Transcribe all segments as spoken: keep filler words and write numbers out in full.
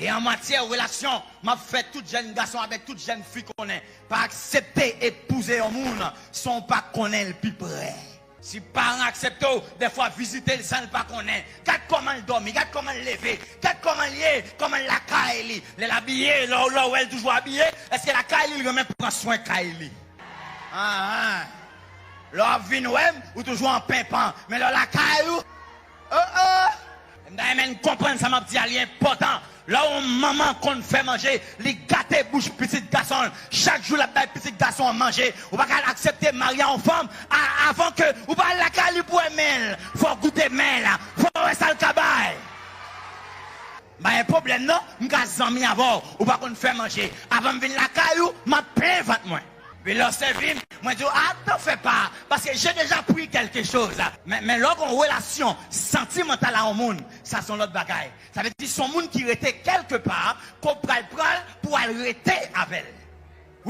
E an matyè relasyon, m ap fè tout jèn gason avèk tout jèn fi konnen, pa aksepte epouze yon moun san w pa konnen l pi pre. Si paran aksepte w, dèfwa vizite l san l pa konnen. Gad kòman l dòmi, gad kòman l leve, gad kòman l ye, kòman l lakay li. Lè l abiye, lè w, lè w wè l toujou abiye, èske lakay li, l renmen pran swen kay li? Anhan. Lè w ap vin wè m, ou toujou an penpan. Men lè w lakay ou, oh, oh. M ta renmen n konprann sa m ap di a, li enpòtan. Lè yon manman konn fè manje, li gate bouch pitit gason l. Chak jou l ap bay pitit gason an manje. Ou pa ka aksepte marye a yon fanm a, avan ke ou pa al lakay li pou wè men l. Fò w goute men l. Fò w wè sa l ka bay. M pa gen pwoblèm non, m ka zanmi avè w. Ou pa konn fè manje. Avan m vin lakay ou, m ap plen vant mwen. Epi lè w sèvi m, mwen di w, ah, t'en fais pas, parce que j'ai déjà pris quelque chose. Men, men lè w gen yon relasyon santimantal a yon moun, sa se yon lòt bagay. Sa vle di se yon moun ki rete kèlkepa, ke w pral pran l pou w al rete avè l.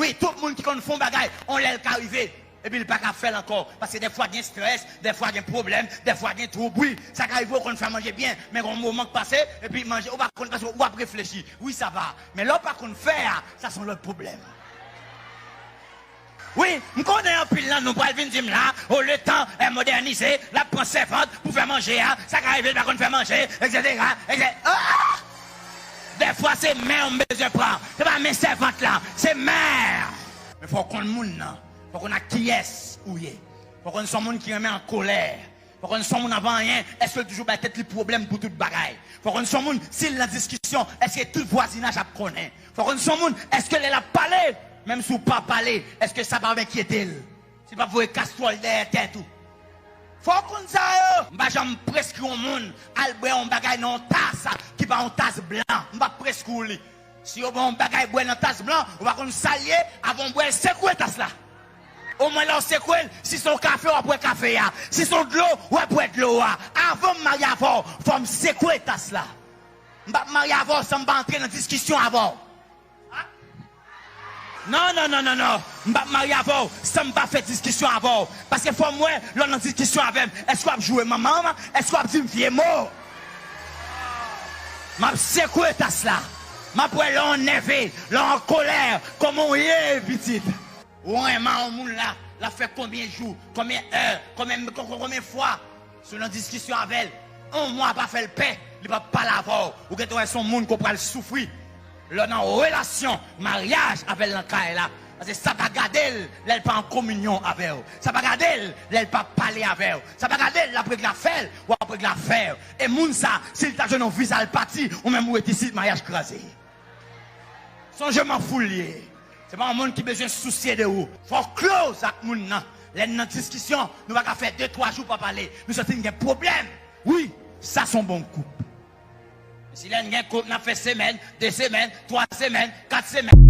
Wi, tout moun ki konn fè yon bagay, yon lè l ka rive, epi l pa ka fè l ankò. Paske dèfwa gen estrès, dèfwa gen pwoblèm, dèfwa gen twoub, wi. Sa ka rive w konn fè manje byen, men gen yon moman k pase, epi manje, ou pa konn paske w ap reflechi. Wi, sa va. Men lè w pa konn fè a, sa se yon lòt pwoblèm. Wi, m konnen anpil nan nou pral vin di m la, o, le tan est modernisé, l ap pran sèvant pou fè manje a, sa ka rive l pa konn fè manje, etsetera, etsetera. Ah! Dèfwa se mè w m bezwen pran, se pa men sèvant la, se mè. Men fò w konn moun nan, fò w konn ak kiyès ou ye. Fò w konn se yon moun ki renmen an kolè. Fò konn se yon moun avan anyen, èske l toujou bay tèt li pwoblèm pou tout bagay? Fò konn se yon moun, si l nan diskisyon, èske tout vwazinaj ap konnen? Fò konn se yon moun, èske lè l ap pale, menm si w pa pale, èske sa p ap enkyete l? Si l p ap voye kastwòl dèyè tèt ou? Fò w konn sa yo! M pa janm preskri yon moun al bwè yon bagay nan yon tas ki pa yon tas blan. M p ap preskri w li. Si yo ba w yon bagay bwè nan tas blan, ou pa konn sa l ye, avan w bwè l, sekwe tas la. Omwen lè w sekwe l, si se yon kafe, w ap wè kafe a. Si se yon dlo, w ap wè dlo a. Avan m marye avè w, fò m sekwe tas la. M p ap marye avè w san m pa antre nan diskisyon avè w. Non, non, non, non, non. M p ap marye avè w san m pa fè diskisyon avè w. Paske fò m wè, lè w nan diskisyon avè m, èske w ap joure manman m? Èske w ap di m vye mo? M ap sekwe tas la. M ap wè lè w nève, lè w an kolè, kòman w ye, pitit. Ou renmen yon moun la, l ap fè konbyen jou, konbyen è, konbyen, kon-, kon-, konbyen fwa? Si w nan diskisyon avè l, yon mwa pa fè l pè, li p ap pale avè w. Ou gentan wè se yon moun ke w pral soufri. Lè w nan relasyon, maryaj avè l nan kay la. Paske sa pa gade l lè l pa an kominyon avè w. Sa pa gade l lè l pa pale avè w. Sa pa gade l, l ap regle afè l, w ap regle afè w. E moun sa, si l ta jwenn yon viza l pati, ou menm ou ret isit, maryaj kraze. Sonje m an foul ye. Se pa yon moun ki bezwen sousye de ou. Fò w close ak moun nan. Lè n nan diskisyon, nou pa ka fè de, twa jou pa pale. Nou santi n gen pwoblèm. Wi, sa se yon bon koup. Si lè n gen koup, n ap fè semèn, de semèn, twa semèn, kat semèn.